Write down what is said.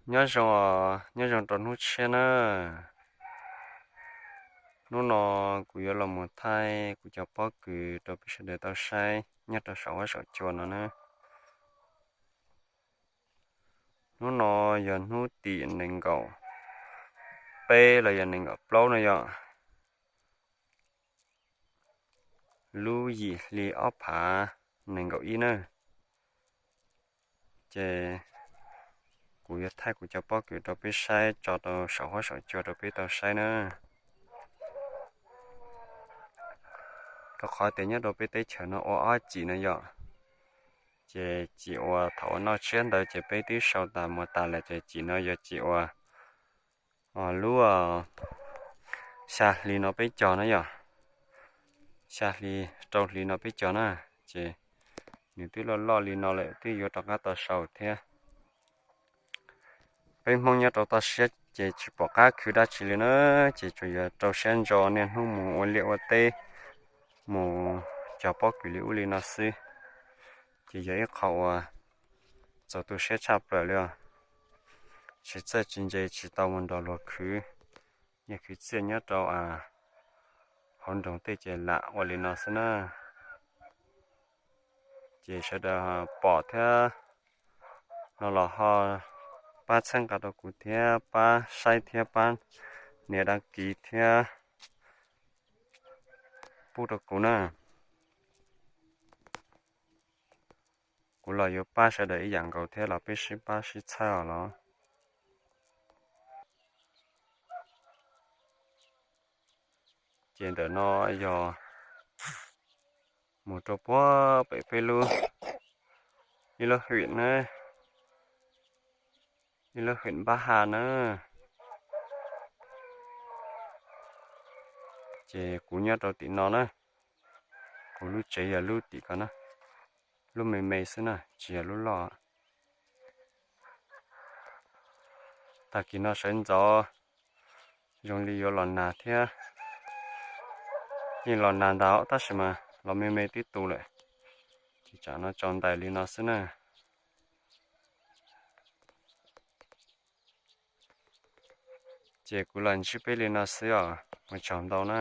Nyob zoo, nyob zoo rau hnub tshiab na. Hnub no kuv yuav los mus thaij kuv cov pob kws rau peb sawv daws tau saib nyob rau saum huab saum cua no na. Hnub no yog hnub tim nees nkaum peb los yog nees nkaum plaub no yom. Lub yim hli ob phav nees nkaum ib na. Ces kuv yuav thaij kuv cov pob kws rau peb saib tso rau saum huab saum cua rau peb tau saib na. Rau qhov tias nyob rau peb teb chaws no ua ob cim no yom. Ces cim uas thaum ua noj tshiab ntawd ces peb twb sau tas mus tas lawm, ces cim no yog cim uas lub xya hli no peb cog na yom. Xya hli, rau hli no peb cog na. Ces nws twb loj loj li no lawm twb yuav rov qab tau sau thiab. Peb Hmoob nyob rau toj siab ces tsis pom qab khwv dab tsi li na, ces tsuas yog rau siab ntso niaj hnub mus ua liaj ua teb, mus cog pob kws li ub li no xwb. Ces yog ib qho uas txaus tu siab tshaj plaws li os. Tsis txawj tsis ntse tsis tau mus nrog luag khwv, yog khwv txiaj nyob rau hauv nroog tej ces lam ua li no xwb na. Ces sawv daws pom thiab no los ho pab txhawb nqa rau kuv thiab pab saib thiab pab nias dag kiv thiab pub rau kuv na. Kuv los yuav pab sawv daws ib yam nkaus thiab los peb sib pab sib txhawb os los. Ces ntawm no yog mus rau puag pem peb lub, ib lub hwm na, ib lub hwm Npab Ha na. Ces kuv nyob rau tim no na, kuv lub tsev yog lub tim ko na, lub me me xwb na tsis yog lub loj. Tag kis no sawv ntxov zoo li yuav los nag thiab, yeej los nag ntag tab sis mas los me me tib tus lawm. Ces tsam no tsaus ntais li no xwb na. Ces kuv los ntsib peb li no xwb os, ua tsaug ntau na.